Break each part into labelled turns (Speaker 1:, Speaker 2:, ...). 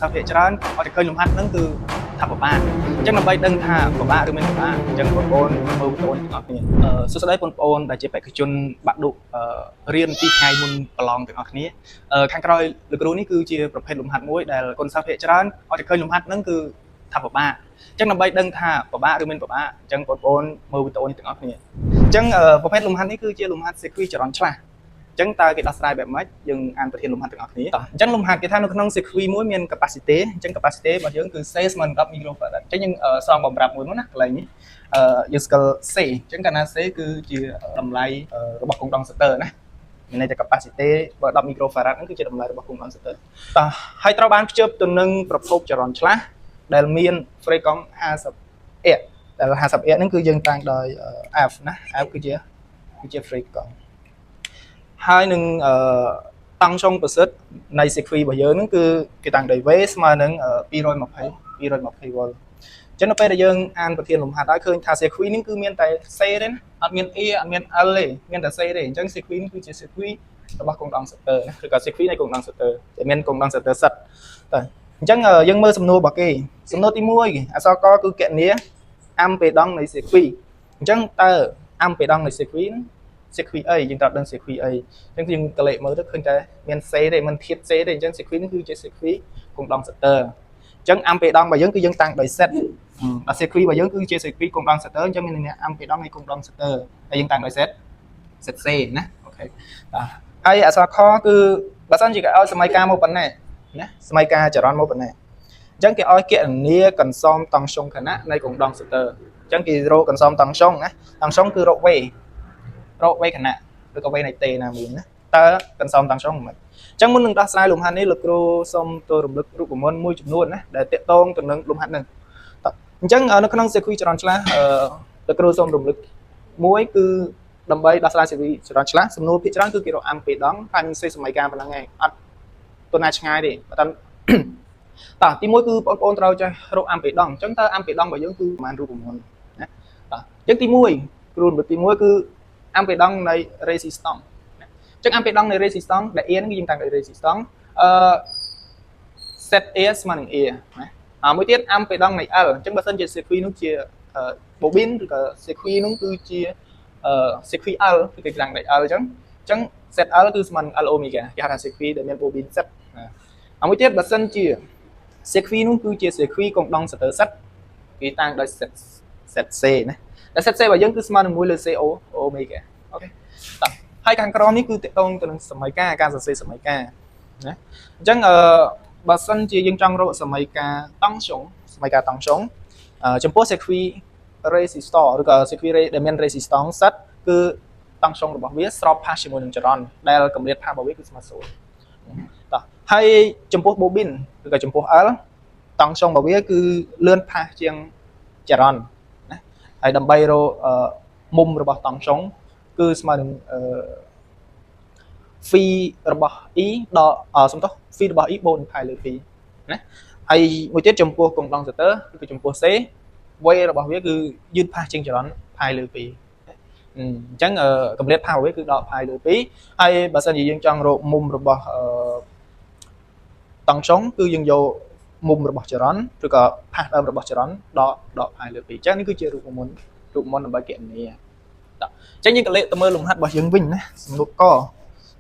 Speaker 1: សិស្សភាគច្រើនអត់តែឃើញលំហាត់ហ្នឹងគឺថាពិបាកអញ្ចឹងដើម្បីដឹងថាពិបាកឬមិនពិបាកអញ្ចឹងបងប្អូនមើលវីដេអូនេះទាំងអស់គ្នាអឺសួស្តីបងប្អូនដែលជាបេក្ខជនបាក់ឌុបអឺរៀនពីថ្ងៃមុនប្រឡងទាំងអស់គ្នាអឺខាងក្រោយលោកគ្រូនេះគឺជាប្រភេទលំហាត់មួយដែលកូនសិស្សភាគច្រើនអត់តែឃើញលំហាត់ហ្នឹងគឺថាពិបាកអញ្ចឹងដើម្បីដឹងថាពិបាកឬមិនពិបាកអញ្ចឹងបងប្អូនមើលវីដេអូនេះទាំងអស់គ្នាអញ្ចឹងអឺប្រភេទលំហាត់នេះគឺជាលំហាត់ circuit ចរន្តឆ្លាស់ អញ្ចឹងតើគេដោះស្រាយបែបម៉េចយើងអានប្រធានលំហាត់ទាំងអស់គ្នាតោះអញ្ចឹងលំហាត់គេថានៅក្នុង circuit មួយមាន capacity អញ្ចឹង capacity របស់យើងគឺ C ស្មើនឹង10 microfarad អញ្ចឹងយើងស្រង់បំរាប់មួយមកណាកន្លែងនេះអឺយើងស្គាល់ C អញ្ចឹងកាលណា C គឺជាតម្លៃរបស់ condensateur ណាមានន័យថា capacity បើ10 microfarad ហ្នឹងគឺជាតម្លៃរបស់ condensateur តោះហើយត្រូវបានភ្ជាប់ទៅនឹងប្រភពចរន្តឆ្លាស់ដែលមាន fréquence 50 Hz ដែល50 Hz ហ្នឹងគឺយើងតាំងដោយ F ណា F គឺជា fréquence ហើយនឹងអឺតង់ស្យុងប្រសិទ្ធនៃ circuit របស់យើងហ្នឹងគឺគេតាំងដោយ V ស្មើនឹង220 220 V អញ្ចឹងនៅពេលដែលយើងអានប្រធានលំហាត់ហើយឃើញថា circuit នេះគឺមានតែ C ទេណាអត់មាន A អត់មាន L ទេមានតែ C ទេអញ្ចឹង circuit នេះគឺជា circuit របស់ condensateur ណាឬក៏ circuit នៃ condensateur ដែលមាន condensateur សិតតើអញ្ចឹងយើងមើលសំណួររបស់គេសំណួរទី1អក្សរកគឺគណនា impédance នៃ circuit អញ្ចឹងតើ impédance នៃ circuit ហ្នឹង circuit អីយើងត្រូវដឹង circuit អីអញ្ចឹងយើងកលេចមើលទៅឃើញតែមាន C ទេមិនធៀប C ទេអញ្ចឹង circuit នេះគឺជា circuit condensateur អញ្ចឹង impédance របស់យើងគឺយើងតាំងដោយ Z ដល់ circuit របស់យើងគឺជា circuit condensateur អញ្ចឹងមានន័យថា impédance នៃ condensateur ហើយយើងតាំងដោយ Z Z C ណា OK បាទហើយអក្សរខគឺបើសិនជាគេឲ្យសម័យកាលមកប៉ុណ្ណេះណាសម័យកាលចរន្តមកប៉ុណ្ណេះអញ្ចឹងគេឲ្យគណនាកន្សំតង់ស្យុងខណៈនៃ condensateur អញ្ចឹងគេរកកន្សំតង់ស្យុងណាតង់ស្យុងគឺរក V រក V ខណៈឬក៏ V នៃ T ណាមួយណាតើកន្សំតង់ស្យុងមិនអញ្ចឹងមុននឹងដោះស្រាយលំហាត់នេះលោកគ្រូសូមទៅរំលឹករូបមន្តមួយចំនួនណាដែលតាក់ទងទៅនឹងលំហាត់ហ្នឹងតោះអញ្ចឹងនៅក្នុង circuit ចរន្តឆ្លាស់អឺលោកគ្រូសូមរំលឹកមួយគឺដើម្បីដោះស្រាយ circuit ចរន្តឆ្លាស់សំណួរភាគច្រើនគឺគេរក impédance ហើយនឹងសេសម័យកាលប៉ុណ្ណឹងឯងអត់ទៅណាឆ្ងាយទេបើតាមតោះទីមួយគឺបងប្អូនត្រូវចេះរក impédance អញ្ចឹងតើ impédance របស់យើងគឺប្រហែលរូបមន្តណាតោះអញ្ចឹងទី1គ្រូរំលឹកទី1គឺ impédance នៃ résistance ណាអញ្ចឹង impédance នៃ résistance ដែល A ហ្នឹងគឺយើងតាំងដោយ résistance អឺ Z A ស្មើនឹង A ណាអាមួយទៀត impédance នៃ L អញ្ចឹងបើសិនជា circuit នោះជា bobine ឬក៏ circuit នោះគឺជា circuit L គឺគេតាំងដោយ L អញ្ចឹងអញ្ចឹង ZL គឺស្មើនឹង L omega គេហៅថា circuit ដែលមាន bobine Z ណាអាមួយទៀតបើសិនជា circuit នោះគឺជា circuit condensateur សិតគេតាំងដោយ Z ZC ណាតែ ZC របស់យើងគឺស្មើនឹង1លើ CO omega OK តោះហើយខាងក្រោមនេះគឺតកតងទៅនឹងសម័យកាលការសរសេរសម័យកាលណាអញ្ចឹងអឺបើសិនជាយើងចង់រកសម័យកាលតង់ស្យុងសម័យកាលតង់ស្យុងចំពោះ circuit resistor ឬក៏ circuit ដែលមាន resistance សិតគឺតង់ស្យុងរបស់វាស្របផាសជាមួយនឹងចរន្តដែលកម្រិតផាសរបស់វាគឺស្មើ0តោះហើយចំពោះ bobine ឬក៏ចំពោះ L តង់ស្យុងរបស់វាគឺលឿនផាសជាងចរន្តណាហើយដើម្បីរកមុំរបស់តង់ស្យុងគឺស្មើនឹងអឺ phi របស់ i ដល់សំទោស phi របស់ i បូកនឹង pi លើ2ណាហើយមួយទៀតចំពោះ condensateur គឺចំពោះ C V របស់វាគឺយឺតផាសជាងចរន្ត pi លើ2អញ្ចឹងកម្រិតផាសរបស់វាគឺដល់ pi លើ2ហើយបើសិនជាយើងចង់រកមុំរបស់អឺតង់ស្យុងគឺយើងយកមុំរបស់ចរន្តឬក៏ផាសដើមរបស់ចរន្តដកដក pi លើ2អញ្ចឹងនេះគឺជារូបមន្តរូបមន្តដើម្បីគណនាតោះអញ្ចឹងយើងក៏លេខទៅមើលលំហាត់របស់យើងវិញណាសំណួរក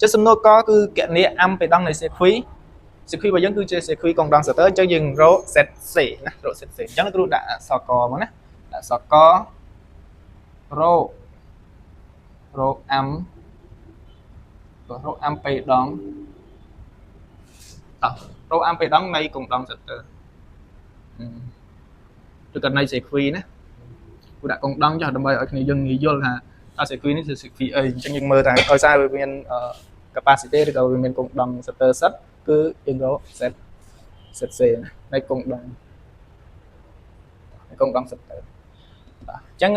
Speaker 1: ចុះសំណួរកគឺគណនា impédance នៃ circuit circuit របស់យើងគឺជា circuit condensateur អញ្ចឹងយើងរក ZC ណារក ZC អញ្ចឹងគ្រូដាក់អក្សរកមកណាដាក់អក្សរករករក am រក impédance តោះរក impédance នៃ condensateur ឬក៏នៃ circuit ណាគ្រូដាក់កុងដង់ចុះដើម្បីឲ្យគ្នាយើងងាយយល់ថាតើ circuit នេះគឺ circuit អីអញ្ចឹងយើងមើលថាដោយសារវាមាន capacity ឬក៏វាមាន condensateur សិតគឺយើងរក Z ZC នៃកុងដង់នៃ condensateur បាទអញ្ចឹង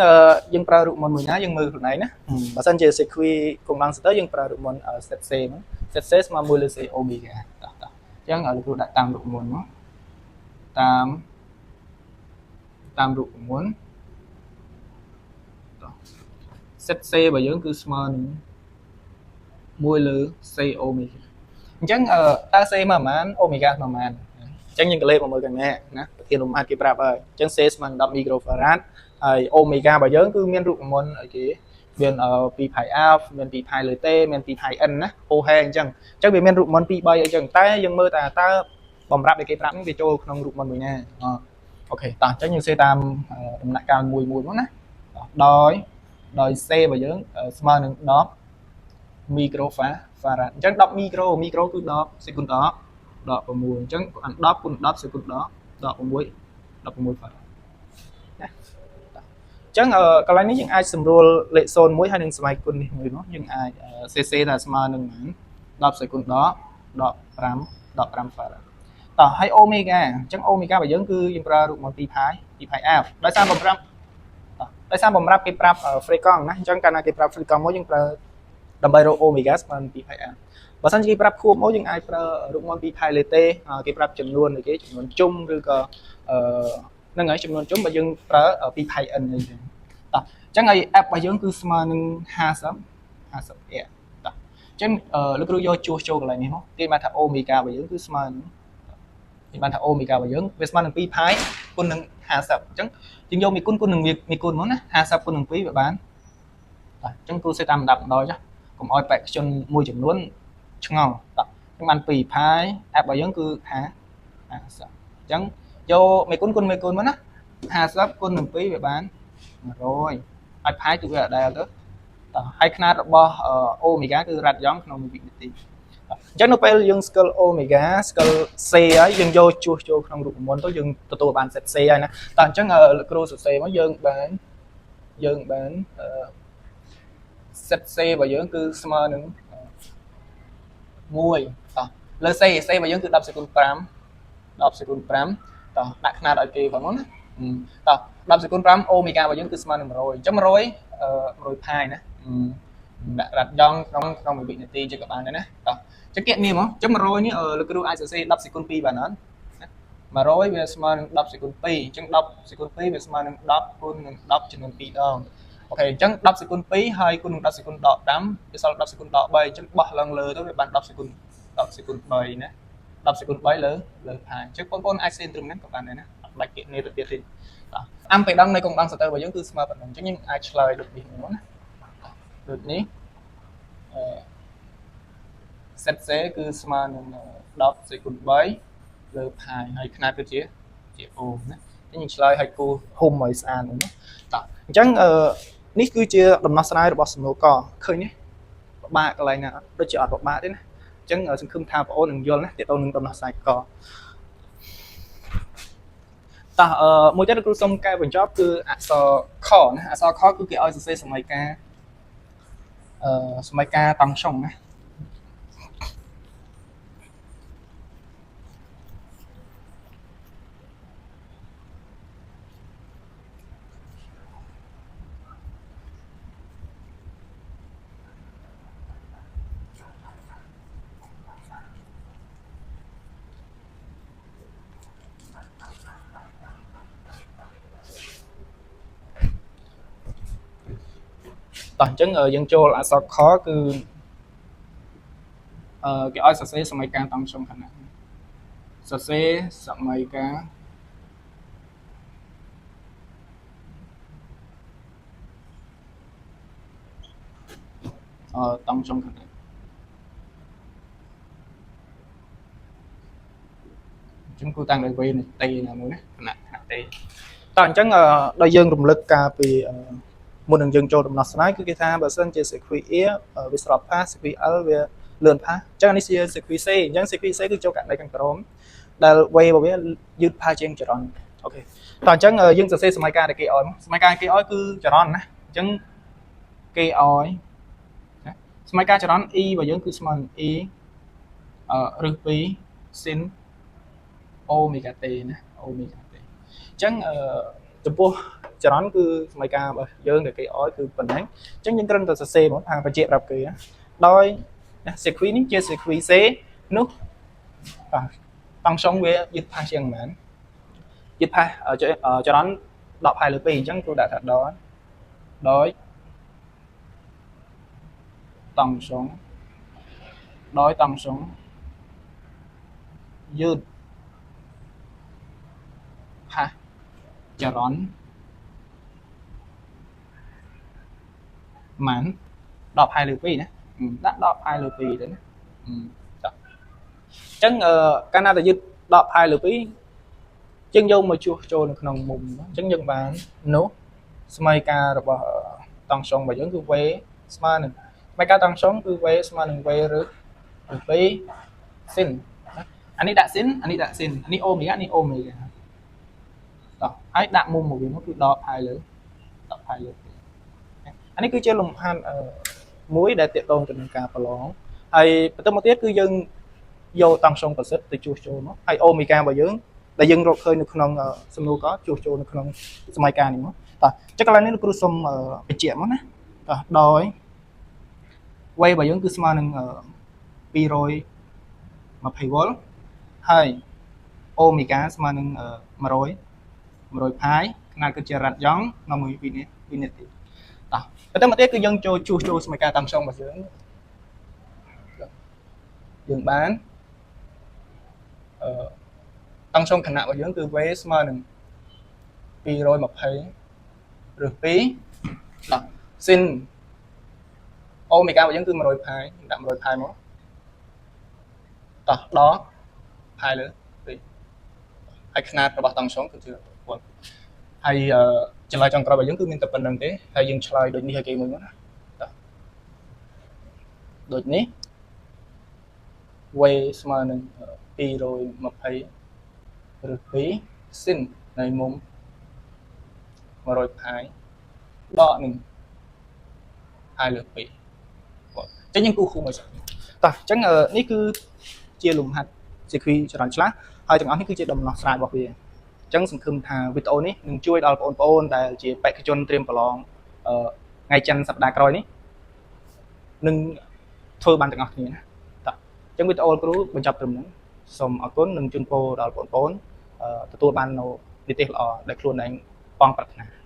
Speaker 1: យើងប្រើរូបមន្តមួយណាយើងមើលខ្លួនឯងណាបើសិនជា circuit condensateur យើងប្រើរូបមន្ត ZC ហ្នឹង ZC ស្មើ1លើ C omega តោះតោះអញ្ចឹងលោកគ្រូដាក់តាមរូបមន្តមកតាមតាមរូបមន្តតោះ ZC របស់យើងគឺស្មើនឹង1លើ C omega អញ្ចឹងតើ C មកប៉ុន្មាន omega មកប៉ុន្មាន អញ្ចឹងយើងក៏លេខមកមើលកណ្ណាណាប្រធានលំហាត់គេប្រាប់ហើយអញ្ចឹង C ស្មើនឹង10 microfarad ហើយ omega របស់យើងគឺមានរូបមន្តអីគេមាន2 pi f មាន2 pi លើ t មាន2 pi n ណាហូហែអញ្ចឹងអញ្ចឹងវាមានរូបមន្ត2 3អីចឹងតែយើងមើលតាតើបំរាប់ដែលគេប្រាប់នេះវាចូលក្នុងរូបមន្តមួយណាOK តោះអញ្ចឹងយើងសេតាមដំណាក់កាលមួយមួយមកណាដោយដោយ C របស់យើងស្មើនឹង10 microfarad អញ្ចឹង10 micro micro គឺ10សេគុណ10ដក6អញ្ចឹងអា10គុណ10សេគុណ10ដក6 16 farad ណាអញ្ចឹងកន្លែងនេះយើងអាចសម្រួលលេខ01ហើយនឹងស្វ័យគុណនេះមួយមកយើងអាច CC ថាស្មើនឹងប៉ុន្មាន10សេគុណដកដក5 15 farad តោះហើយ omega អញ្ចឹង omega របស់យើងគឺយើងប្រើរូបមន្ត2 pi 2 pi f ដោយសារបំរាប់ដោយសារបំរាប់គេប្រាប់ frequency ណាអញ្ចឹងកាលណាគេប្រាប់ frequency មកយើងប្រើដើម្បីរក omega ស្មើនឹង2 pi f បើសិនជាគេប្រាប់ខួបមកយើងអាចប្រើរូបមន្ត2 pi លើទេគេប្រាប់ចំនួនគេចំនួនជុំឬក៏អឺហ្នឹងហើយចំនួនជុំបើយើងប្រើ2 pi n អីចឹងតោះអញ្ចឹងហើយ f របស់យើងគឺស្មើនឹង50 50 a តោះអញ្ចឹងលោកគ្រូយកជួសចូលកន្លែងនេះមកគេបានថា omega របស់យើងគឺស្មើនឹងគេបានថា omega របស់យើងវាស្មើនឹង2 pi គុណនឹង50អញ្ចឹងយើងយកមីគុណគុណនឹងមីគុណមកណា50គុណនឹង2វាបានតោះអញ្ចឹងគ្រូសេតាមដាប់ដល់ចាកុំឲ្យបេក្ខជនមួយចំនួនឆ្ងល់តោះអញ្ចឹងបាន2 pi f របស់យើងគឺ50អញ្ចឹងយកមេគុណគុណមេគុណមកណា50គុណនឹង2វាបាន100ហើយ pi គឺវាអដែលទៅតោះហើយຂະຫນាតរបស់អូមេហ្គាគឺរ៉ាត់យ៉ងក្នុង1វិនាទីអញ្ចឹងនៅពេលយើងស្គាល់ omega ស្គាល់ C ហើយយើងយកជួសចូលក្នុងរូបមន្តទៅយើងទទួលបាន set C ហើយណាតោះអញ្ចឹងលោកគ្រូសរសេរមកយើងបានយើងបាន set C របស់យើងគឺស្មើនឹង1តោះលើ C C របស់យើងគឺ10សេគុណ5 10សេគុណ5តោះដាក់ຂະຫນាតឲ្យគេផងណាតោះ10សេគុណ5អូមេហ្គារបស់យើងគឺស្មើនឹង100អញ្ចឹង100 100ផាយណាដាក់រ៉ាត់យ៉ងក្នុងក្នុង1វិនាទីជាក៏បានដែរណាតោះអញ្ចឹងគណនាមកអញ្ចឹង100នេះលោកគ្រូអាចសរសេរ10សេគុណ2បានអត់100វាស្មើនឹង10សេគុណ2អញ្ចឹង10សេគុណ2វាស្មើនឹង10គុណនឹង10ចំនួន2ដង OK អញ្ចឹង10សេគុណ2ហើយគុណនឹង10សេគុណដក5វាសល់10សេគុណដក3អញ្ចឹងបោះឡើងលើទៅវាបាន10សេគុណ10សេគុណ3ណា10សេគុណ3លើលើផាអញ្ចឹងបងប្អូនអាចសេនត្រឹមហ្នឹងក៏បានដែរណាអត់បាច់គណនាទៅទៀតទេតោះអំពីដងនៃកុងដងសតើរបស់យើងគឺស្មើប៉ុណ្ណឹងអញ្ចឹងយើងអាចឆ្លើយដូចនេះមកណាដូចនេះអឺ set C គឺស្មើនឹង10សេគុណ3លើផាយហើយຂະຫນាតគឺជាជាអូណាអញ្ចឹងយើងឆ្លើយឲ្យគូហុំឲ្យស្អាតហ្នឹងណាតោះអញ្ចឹងអឺនេះគឺជាដំណោះស្រាយរបស់សំណួរកឃើញទេពិបាកកន្លែងណាដូចជាអត់ពិបាកទេណាអញ្ចឹងសង្ឃឹមថាបងអូននឹងយល់ណាទាក់ទងនឹងដំណោះស្រាយកតោះអឺមួយទៀតគ្រូសុំកែបញ្ចប់គឺអក្សរខណាអក្សរខគឺគេឲ្យសរសេរសម័យកាលអឺសម័យកាលតង់ស្យុងណា តោះអញ្ចឹងយើងចូលអក្សរខគឺអឺគេឲ្យសរសេរសម័យកាលតង់ស្យុងខណៈសរសេរសម័យកាលអឺតង់ស្យុងខណៈអញ្ចឹងគូតាំងដោយវេនៃតេណាមួយណាខណៈខណៈតេតោះអញ្ចឹងដល់យើងរំលឹកការពីមុននឹងយើងចូលដំណោះស្រាយគឺគេថាបើសិនជា circuit A វាស្របផាស circuit L វាលឿនផាសអញ្ចឹងនេះជា circuit C អញ្ចឹង circuit C គឺចូលករណីខាងក្រោមដែល V របស់វាយឺតផាសជាងចរន្ត OK តោះអញ្ចឹងយើងសរសេរសម័យកាលដែលគេឲ្យមកសម័យកាលគេឲ្យគឺចរន្តណាអញ្ចឹងគេឲ្យណាសម័យកាលចរន្ត E របស់យើងគឺស្មើនឹង E អឺឬ2 sin omega t ណា omega t អញ្ចឹងអឺចំពោះចរន្តគឺសម័យកាលរបស់យើងដែលគេឲ្យគឺប៉ុណ្ណឹងអញ្ចឹងយើងគ្រាន់តែសរសេរមកថាបញ្ជាក់ប្រាប់គេដោយណា circuit នេះជា circuit C នោះបាទតង់ស្យុងវាយឺតផាសជាងប៉ុន្មានយឺតផាសចរន្ត10ផាយលើ2អញ្ចឹងគ្រូដាក់ថាដល់ដោយតង់ស្យុងដោយតង់ស្យុងយឺត ផាសចរន្តម៉ាន10ផាយលើ2ណាដាក់10ផាយលើ2ទៅណាចុះអញ្ចឹងកាលណាតែយឺត10ផាយលើ2យើងយកមកជួសចូលនៅក្នុងមុំអញ្ចឹងយើងបាននោះសមីការរបស់តង់ស្យុងរបស់យើងគឺ V ស្មើនឹងសមីការតង់ស្យុងគឺ V ស្មើនឹង V ឬ2 sin ណាអានេះដាក់ sin អានេះដាក់ sin អានេះអូមេហ្គានេះអូមេហ្គាតោះហើយដាក់មុំមកវាមកគឺដកផាយលើដកផាយលើ2អានេះគឺជាលំហាត់មួយដែលទាក់ទងទៅនឹងការប្រឡងហើយបន្តមកទៀតគឺយើងយកតង់ស្យុងប្រសិទ្ធទៅជួសចូលមកហើយអូមេហ្គារបស់យើងដែលយើងរកឃើញនៅក្នុងសំណួរក៏ជួសចូលនៅក្នុងសម័យកាលនេះមកតោះចុះកន្លែងនេះលោកគ្រូសុំបញ្ជាក់មកណាតោះដោយ V របស់យើងគឺស្មើនឹង220វ៉ុលហើយអូមេហ្គាស្មើនឹង100 100ផាយຂະຫນាតគឺជារ៉ាត់យ៉ង់ក្នុង1វិនាវិនាទីតោះបន្តមកទៀតគឺយើងចូលជួសចូលសមីការតង់ស្យុងរបស់យើងយើងបានអឺតង់ស្យុងខណៈរបស់យើងគឺ V ស្មើនឹង220ឬ2តោះ sin អូមេហ្គារបស់យើងគឺ100ផាយដាក់100ផាយមកតោះដកផាយលើ2ហើយຂະຫນាតរបស់តង់ស្យុងគឺជាវ៉ុលហើយចម្លើយចុងក្រោយរបស់យើងគឺមានតែប៉ុណ្្នឹងទេហើយយើងឆ្លើយដូចនេះឲ្យគេមួយមកណាតោះដូចនេះ V ស្មើនឹង220ឬ2 sin នៃមុំ100ផាយដកនឹងផាយលើ2បាទអញ្ចឹងយើងគូគូមួយសិនតោះអញ្ចឹងនេះគឺជាលំហាត់សៀគ្វីចរន្តឆ្លាស់ហើយទាំងអស់នេះគឺជាដំណោះស្រាយរបស់វាអញ្ចឹងសង្ឃឹមថាវីដេអូនេះនឹងជួយដល់បងប្អូនដែលជាបេក្ខជនត្រៀមប្រឡងថ្ងៃច័ន្ទសប្តាហ៍ក្រោយនេះនឹងធ្វើបានទាំងអស់គ្នាណាតោះអញ្ចឹងវីដេអូគ្រូបញ្ចប់ត្រឹមហ្នឹងសូមអរគុណនិងជូនពរដល់បងប្អូនទទួលបាននូវនិទេសល្អដែលខ្លួនឯងប៉ងប្រាថ្នា។